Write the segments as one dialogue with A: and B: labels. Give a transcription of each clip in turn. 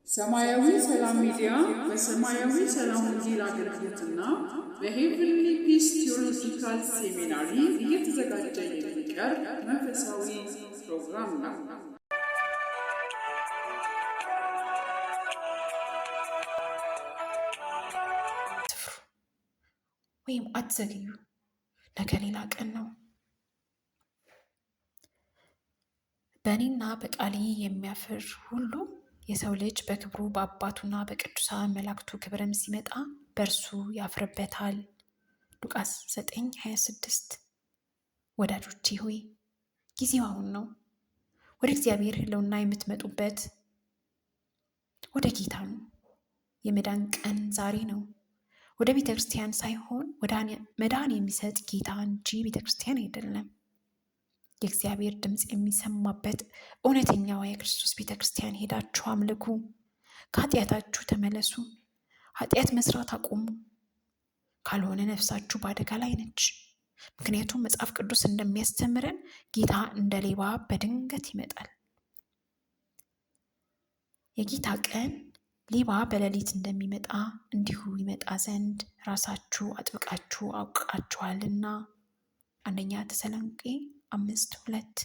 A: ሰማያዊ ሰላም ሚዲያ በሰማያዊ ሰላም ወንጌል አገልግሎትና በ Heavenly Peace Theological Seminary እየተዘጋጀ የሚቀርብ መንፈሳዊ ፕሮግራም ነው።
B: አትፍሩ ወይም አትዘግዩ፣ ነገ ሌላ ቀን ነው። በእኔና በቃሌ የሚያፍር ሁሉ የሰው ልጅ በክብሩ በአባቱና በቅዱሳን መላእክቱ ክብርም ሲመጣ በእርሱ ያፍርበታል። ሉቃስ 9:26። ወዳጆቼ ሆይ፣ ጊዜው አሁን ነው። ወደ እግዚአብሔር ሕልውና የምትመጡበት ወደ ጌታ ነው። የመዳን ቀን ዛሬ ነው። ወደ ቤተ ክርስቲያን ሳይሆን መዳን የሚሰጥ ጌታ እንጂ ቤተ ክርስቲያን አይደለም። የእግዚአብሔር ድምፅ የሚሰማበት እውነተኛዋ የክርስቶስ ቤተ ክርስቲያን ሄዳችሁ አምልኩ። ከኃጢአታችሁ ተመለሱ። ኃጢአት መስራት አቁሙ። ካልሆነ ነፍሳችሁ በአደጋ ላይ ነች። ምክንያቱም መጽሐፍ ቅዱስ እንደሚያስተምረን ጌታ እንደ ሌባ በድንገት ይመጣል። የጌታ ቀን ሌባ በሌሊት እንደሚመጣ እንዲሁ ይመጣ ዘንድ ራሳችሁ አጥብቃችሁ አውቃችኋልና። አንደኛ ተሰሎንቄ 5:2።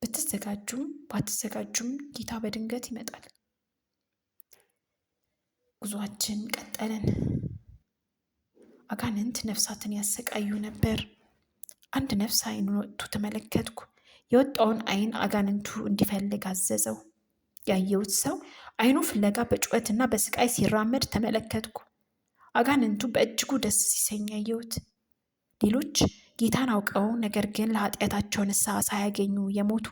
B: ብትዘጋጁም ባትዘጋጁም ጌታ በድንገት ይመጣል። ጉዟችን ቀጠልን። አጋንንት ነፍሳትን ያሰቃዩ ነበር። አንድ ነፍስ ዓይኑን ወጥቶ ተመለከትኩ። የወጣውን ዓይን አጋንንቱ እንዲፈልግ አዘዘው። ያየሁት ሰው ዓይኑ ፍለጋ በጩኸትና በስቃይ ሲራመድ ተመለከትኩ። አጋንንቱ በእጅጉ ደስ ሲሰኝ ያየሁት። ሌሎች ጌታን አውቀው ነገር ግን ለኃጢአታቸው ንስሐ ሳያገኙ የሞቱ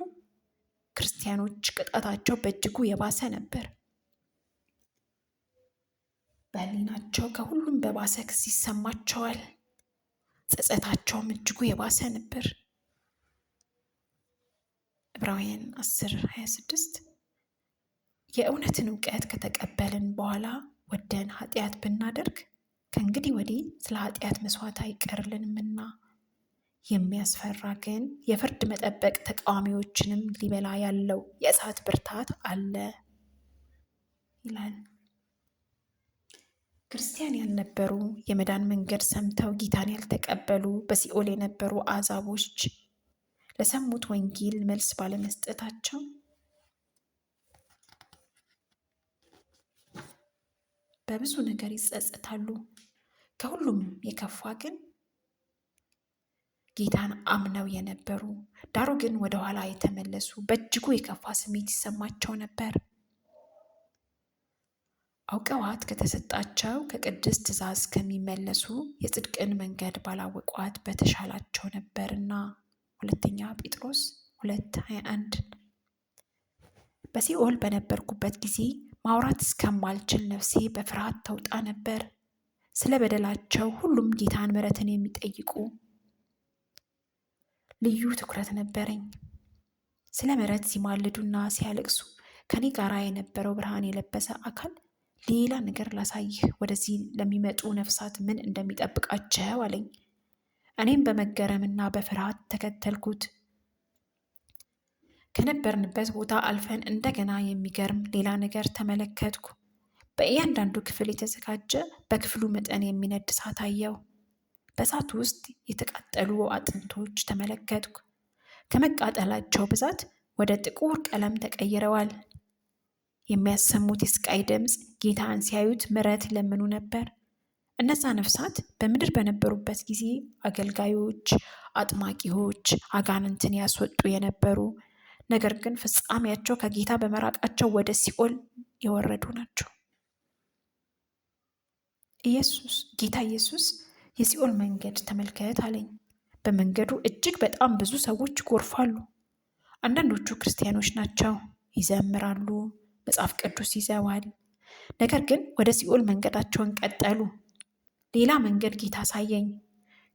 B: ክርስቲያኖች ቅጣታቸው በእጅጉ የባሰ ነበር። በሕሊናቸው ከሁሉም በባሰ ክስ ይሰማቸዋል። ጸጸታቸውም እጅጉ የባሰ ነበር። ዕብራውያን 10:26። የእውነትን እውቀት ከተቀበልን በኋላ ወደን ኃጢአት ብናደርግ ከእንግዲህ ወዲህ ስለ ኃጢአት መስዋዕት አይቀርልንምና። የሚያስፈራ ግን የፍርድ መጠበቅ ተቃዋሚዎችንም ሊበላ ያለው የእሳት ብርታት አለ ይላል። ክርስቲያን ያልነበሩ፣ የመዳን መንገድ ሰምተው ጌታን ያልተቀበሉ፣ በሲኦል የነበሩ አሕዛቦች ለሰሙት ወንጌል መልስ ባለመስጠታቸው በብዙ ነገር ይጸጸታሉ። ከሁሉም የከፋ ግን ጌታን አምነው የነበሩ ዳሩ ግን ወደኋላ የተመለሱ በእጅጉ የከፋ ስሜት ይሰማቸው ነበር። አውቀዋት ከተሰጣቸው ከቅድስት ትእዛዝ ከሚመለሱ የጽድቅን መንገድ ባላወቋት በተሻላቸው ነበርና። ሁለተኛ ጴጥሮስ 2:21። በሲኦል በነበርኩበት ጊዜ ማውራት እስከማልችል ነፍሴ በፍርሃት ተውጣ ነበር። ስለ በደላቸው ሁሉም ጌታን ምሕረትን የሚጠይቁ ልዩ ትኩረት ነበረኝ። ስለ ምሕረት ሲማልዱና ሲያለቅሱ ከኔ ጋር የነበረው ብርሃን የለበሰ አካል ሌላ ነገር ላሳይህ፣ ወደዚህ ለሚመጡ ነፍሳት ምን እንደሚጠብቃቸው አለኝ። እኔም በመገረምና በፍርሃት ተከተልኩት። ከነበርንበት ቦታ አልፈን እንደገና የሚገርም ሌላ ነገር ተመለከትኩ። በእያንዳንዱ ክፍል የተዘጋጀ በክፍሉ መጠን የሚነድ እሳት አየሁ። በእሳቱ ውስጥ የተቃጠሉ አጥንቶች ተመለከትኩ። ከመቃጠላቸው ብዛት ወደ ጥቁር ቀለም ተቀይረዋል። የሚያሰሙት የስቃይ ድምፅ ጌታን ሲያዩት ምሕረት ይለምኑ ነበር። እነዛ ነፍሳት በምድር በነበሩበት ጊዜ አገልጋዮች፣ አጥማቂዎች፣ አጋንንትን ያስወጡ የነበሩ ነገር ግን ፍጻሜያቸው ከጌታ በመራቃቸው ወደ ሲኦል የወረዱ ናቸው። ኢየሱስ ጌታ ኢየሱስ የሲኦል መንገድ ተመልከት አለኝ። በመንገዱ እጅግ በጣም ብዙ ሰዎች ይጎርፋሉ። አንዳንዶቹ ክርስቲያኖች ናቸው፣ ይዘምራሉ፣ መጽሐፍ ቅዱስ ይዘዋል። ነገር ግን ወደ ሲኦል መንገዳቸውን ቀጠሉ። ሌላ መንገድ ጌታ አሳየኝ።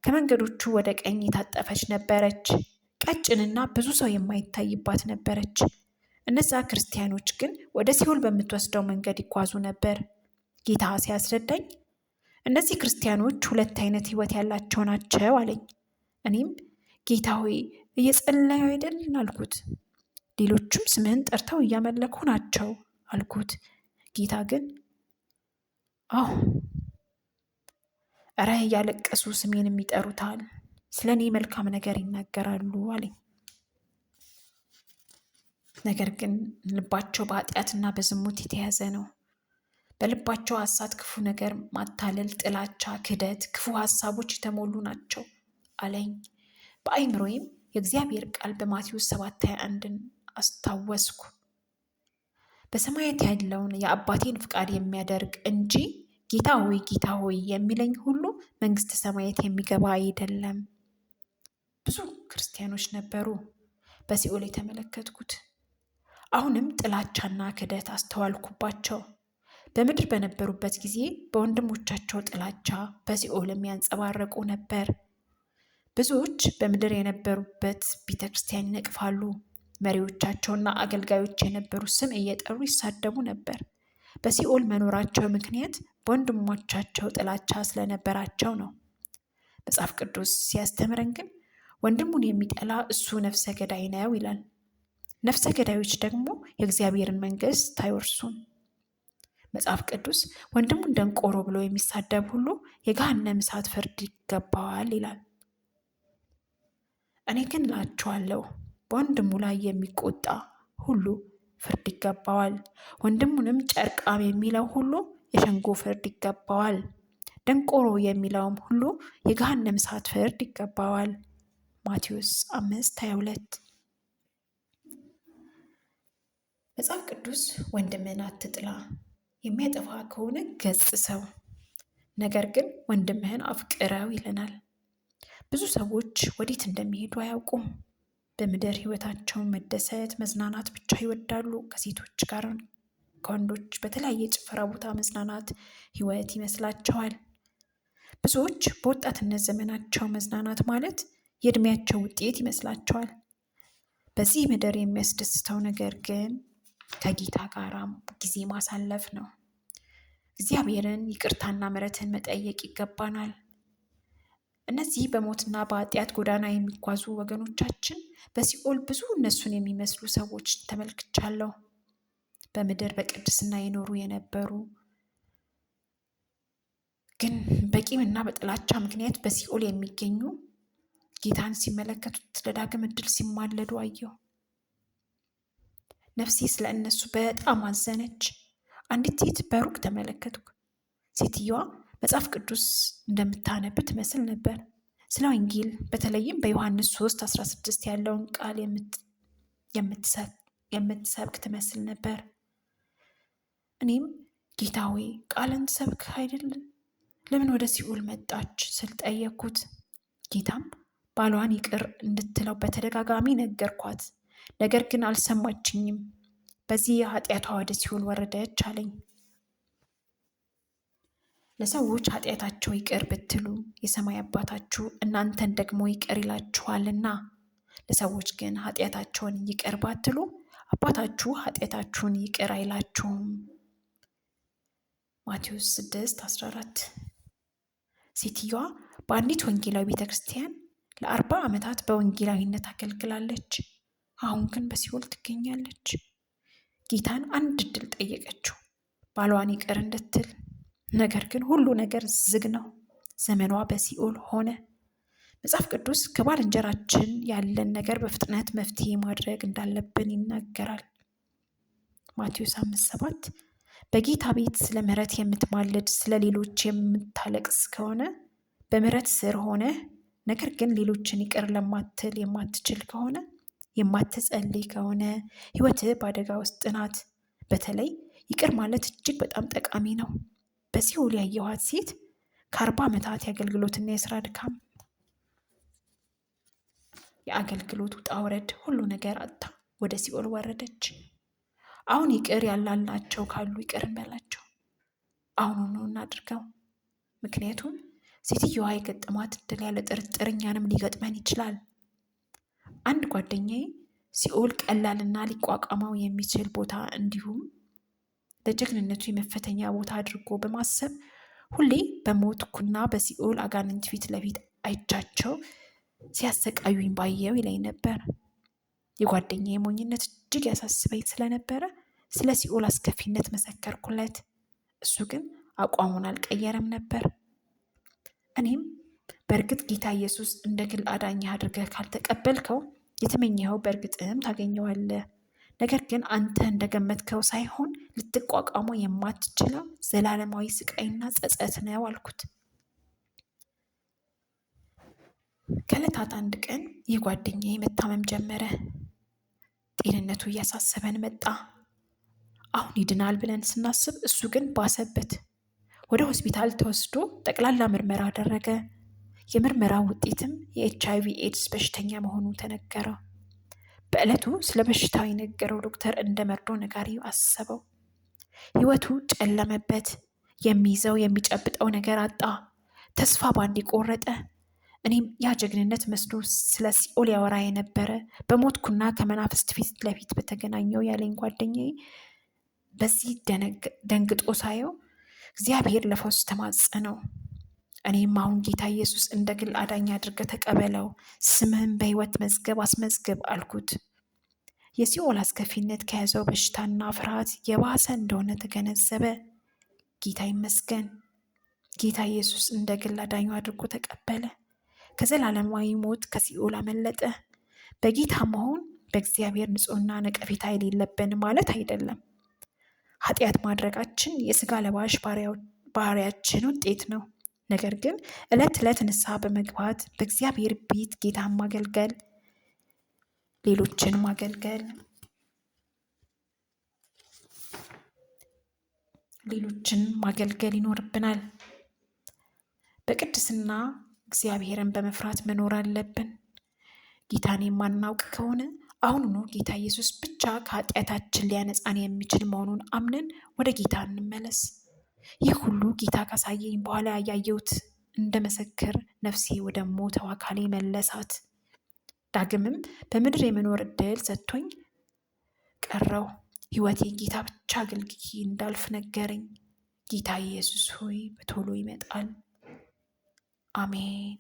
B: ከመንገዶቹ ወደ ቀኝ የታጠፈች ነበረች፣ ቀጭንና ብዙ ሰው የማይታይባት ነበረች። እነዛ ክርስቲያኖች ግን ወደ ሲኦል በምትወስደው መንገድ ይጓዙ ነበር። ጌታ ሲያስረዳኝ እነዚህ ክርስቲያኖች ሁለት አይነት ሕይወት ያላቸው ናቸው አለኝ። እኔም ጌታ ሆይ እየጸለዩ አይደል አልኩት። ሌሎቹም ስምህን ጠርተው እያመለኩ ናቸው አልኩት። ጌታ ግን አዎ፣ እረ እያለቀሱ ስሜንም ይጠሩታል፣ ስለ እኔ መልካም ነገር ይናገራሉ አለኝ። ነገር ግን ልባቸው በኃጢአትና በዝሙት የተያዘ ነው። በልባቸው ሐሳት፣ ክፉ ነገር፣ ማታለል፣ ጥላቻ፣ ክህደት፣ ክፉ ሐሳቦች የተሞሉ ናቸው አለኝ። በአይምሮዬም የእግዚአብሔር ቃል በማቴዎስ 7:21ን አስታወስኩ። በሰማያት ያለውን የአባቴን ፍቃድ የሚያደርግ እንጂ ጌታ ሆይ ጌታ ሆይ የሚለኝ ሁሉ መንግሥተ ሰማያት የሚገባ አይደለም። ብዙ ክርስቲያኖች ነበሩ በሲኦል የተመለከትኩት። አሁንም ጥላቻና ክህደት አስተዋልኩባቸው። በምድር በነበሩበት ጊዜ በወንድሞቻቸው ጥላቻ በሲኦልም ያንጸባረቁ ነበር። ብዙዎች በምድር የነበሩበት ቤተ ክርስቲያን ይነቅፋሉ። መሪዎቻቸውና አገልጋዮች የነበሩ ስም እየጠሩ ይሳደቡ ነበር። በሲኦል መኖራቸው ምክንያት በወንድሞቻቸው ጥላቻ ስለነበራቸው ነው። መጽሐፍ ቅዱስ ሲያስተምረን ግን ወንድሙን የሚጠላ እሱ ነፍሰ ገዳይ ነው ይላል። ነፍሰ ገዳዮች ደግሞ የእግዚአብሔርን መንግሥት አይወርሱም። መጽሐፍ ቅዱስ ወንድሙን ደንቆሮ ብሎ የሚሳደብ ሁሉ የገሃነመ እሳት ፍርድ ይገባዋል ይላል። እኔ ግን እላችኋለሁ በወንድሙ ላይ የሚቆጣ ሁሉ ፍርድ ይገባዋል። ወንድሙንም ጨርቃም የሚለው ሁሉ የሸንጎ ፍርድ ይገባዋል። ደንቆሮ የሚለውም ሁሉ የገሃነመ እሳት ፍርድ ይገባዋል። ማቴዎስ 5:22። መጽሐፍ ቅዱስ ወንድምህን አትጥላ፣ የሚያጠፋ ከሆነ ገስጸው፣ ነገር ግን ወንድምህን አፍቅረው ይለናል። ብዙ ሰዎች ወዴት እንደሚሄዱ አያውቁም። በምድር ሕይወታቸውን መደሰት፣ መዝናናት ብቻ ይወዳሉ። ከሴቶች ጋር ከወንዶች በተለያየ ጭፈራ ቦታ መዝናናት ሕይወት ይመስላቸዋል። ብዙዎች በወጣትነት ዘመናቸው መዝናናት ማለት የእድሜያቸው ውጤት ይመስላቸዋል። በዚህ ምድር የሚያስደስተው ነገር ግን ከጌታ ጋር ጊዜ ማሳለፍ ነው። እግዚአብሔርን ይቅርታና ምሕረትን መጠየቅ ይገባናል። እነዚህ በሞትና በኃጢአት ጎዳና የሚጓዙ ወገኖቻችን በሲኦል ብዙ እነሱን የሚመስሉ ሰዎች ተመልክቻለሁ። በምድር በቅድስና የኖሩ የነበሩ ግን በቂምና በጥላቻ ምክንያት በሲኦል የሚገኙ ጌታን ሲመለከቱት ለዳግም ዕድል ሲማለዱ አየሁ። ነፍሴ ስለ እነሱ በጣም አዘነች። አንዲት ሴት በሩቅ ተመለከትኩ። ሴትየዋ መጽሐፍ ቅዱስ እንደምታነብ ትመስል ነበር። ስለ ወንጌል በተለይም በዮሐንስ 3:16 ያለውን ቃል የምትሰብክ ትመስል ነበር። እኔም ጌታ ሆይ ቃልን ሰብክ አይደለን? ለምን ወደ ሲኦል መጣች ስል ጠየቅኩት። ጌታም ባሏን ይቅር እንድትለው በተደጋጋሚ ነገርኳት፣ ነገር ግን አልሰማችኝም። በዚህ ኃጢአቷ ወደ ሲኦል ወረደች አለኝ። ለሰዎች ኃጢአታቸው ይቅር ብትሉ የሰማይ አባታችሁ እናንተን ደግሞ ይቅር ይላችኋልና፣ ለሰዎች ግን ኃጢአታቸውን ይቅር ባትሉ አባታችሁ ኃጢአታችሁን ይቅር አይላችሁም። ማቴዎስ 6:14። ሴትየዋ በአንዲት ወንጌላዊ ቤተ ክርስቲያን ለ40 ዓመታት በወንጌላዊነት አገልግላለች። አሁን ግን በሲኦል ትገኛለች። ጌታን አንድ እድል ጠየቀችው፣ ባሏን ይቅር እንድትል። ነገር ግን ሁሉ ነገር ዝግ ነው። ዘመኗ በሲኦል ሆነ። መጽሐፍ ቅዱስ ከባልንጀራችን ያለን ነገር በፍጥነት መፍትሄ ማድረግ እንዳለብን ይናገራል። ማቴዎስ 5:7። በጌታ ቤት ስለ ምሕረት የምትማልድ ስለ ሌሎች የምታለቅስ ከሆነ በምሕረት ስር ሆነ ነገር ግን ሌሎችን ይቅር ለማትል የማትችል ከሆነ የማትጸልይ ከሆነ ሕይወትህ በአደጋ ውስጥ ናት። በተለይ ይቅር ማለት እጅግ በጣም ጠቃሚ ነው። በሲኦል ያየኋት ሴት ከ40 ዓመታት የአገልግሎትና የስራ ድካም የአገልግሎት ውጣ ውረድ ሁሉ ነገር አጥታ ወደ ሲኦል ወረደች። አሁን ይቅር ያላልናቸው ካሉ ይቅር እንበላቸው። አሁኑኑ እናድርገው። ምክንያቱም ሴትየዋ የገጠማት እድል ያለ ጥርጥር እኛንም ሊገጥመን ይችላል። አንድ ጓደኛዬ ሲኦል ቀላልና ሊቋቋመው የሚችል ቦታ እንዲሁም ለጀግንነቱ የመፈተኛ ቦታ አድርጎ በማሰብ ሁሌ በሞትኩና በሲኦል አጋንንት ፊት ለፊት አይቻቸው ሲያሰቃዩኝ ባየው ይለኝ ነበር። የጓደኛዬ ሞኝነት እጅግ ያሳስበኝ ስለነበረ ስለ ሲኦል አስከፊነት መሰከርኩለት። እሱ ግን አቋሙን አልቀየረም ነበር። እኔም በእርግጥ ጌታ ኢየሱስ እንደ ግል አዳኝህ አድርገህ ካልተቀበልከው የተመኘኸው በእርግጥም ታገኘዋለህ። ነገር ግን አንተ እንደገመትከው ሳይሆን ልትቋቋመው የማትችለው ዘላለማዊ ስቃይና ጸጸት ነው አልኩት። ከዕለታት አንድ ቀን ይህ ጓደኛዬ መታመም ጀመረ። ጤንነቱ እያሳሰበን መጣ። አሁን ይድናል ብለን ስናስብ እሱ ግን ባሰበት። ወደ ሆስፒታል ተወስዶ ጠቅላላ ምርመራ አደረገ። የምርመራው ውጤትም የኤችአይቪ ኤድስ በሽተኛ መሆኑ ተነገረው። በዕለቱ ስለ በሽታው የነገረው ዶክተር እንደ መርዶ ነጋሪ አሰበው። ሕይወቱ ጨለመበት። የሚይዘው የሚጨብጠው ነገር አጣ። ተስፋ ባንዴ ቆረጠ። እኔም ያ ጀግንነት መስሎ ስለ ሲኦል ያወራ የነበረ በሞትኩና ከመናፍስት ፊት ለፊት በተገናኘው ያለኝ ጓደኛዬ በዚህ ደንግጦ ሳየው እግዚአብሔር ለፈውስ ተማጸነው። እኔም አሁን ጌታ ኢየሱስ እንደ ግል አዳኝ አድርገህ ተቀበለው፣ ስምህን በሕይወት መዝገብ አስመዝግብ አልኩት። የሲኦል አስከፊነት ከያዘው በሽታና ፍርሃት የባሰ እንደሆነ ተገነዘበ። ጌታ ይመስገን። ጌታ ኢየሱስ እንደ ግል አዳኙ አድርጎ ተቀበለ። ከዘላለማዊ ሞት ከሲኦል አመለጠ። በጌታ መሆን በእግዚአብሔር ንጹሕና ነቀፌታ የሌለብን ማለት አይደለም። ኃጢአት ማድረጋችን የስጋ ለባሽ ባህሪያችን ውጤት ነው። ነገር ግን ዕለት ዕለት ንስሐ በመግባት በእግዚአብሔር ቤት ጌታን ማገልገል፣ ሌሎችን ማገልገል ሌሎችን ማገልገል ይኖርብናል። በቅድስና እግዚአብሔርን በመፍራት መኖር አለብን። ጌታን የማናውቅ ከሆነ አሁኑኑ ጌታ ኢየሱስ ብቻ ከኃጢአታችን ሊያነጻን የሚችል መሆኑን አምነን ወደ ጌታ እንመለስ። ይህ ሁሉ ጌታ ካሳየኝ በኋላ ያየሁት እንደ መሰክር ነፍሴ ወደ ሞተው አካሌ መለሳት። ዳግምም በምድር የመኖር ዕድል ሰጥቶኝ ቀረው። ሕይወቴን ጌታ ብቻ አገልግዬ እንዳልፍ ነገረኝ። ጌታ ኢየሱስ ሆይ በቶሎ ይመጣል። አሜን።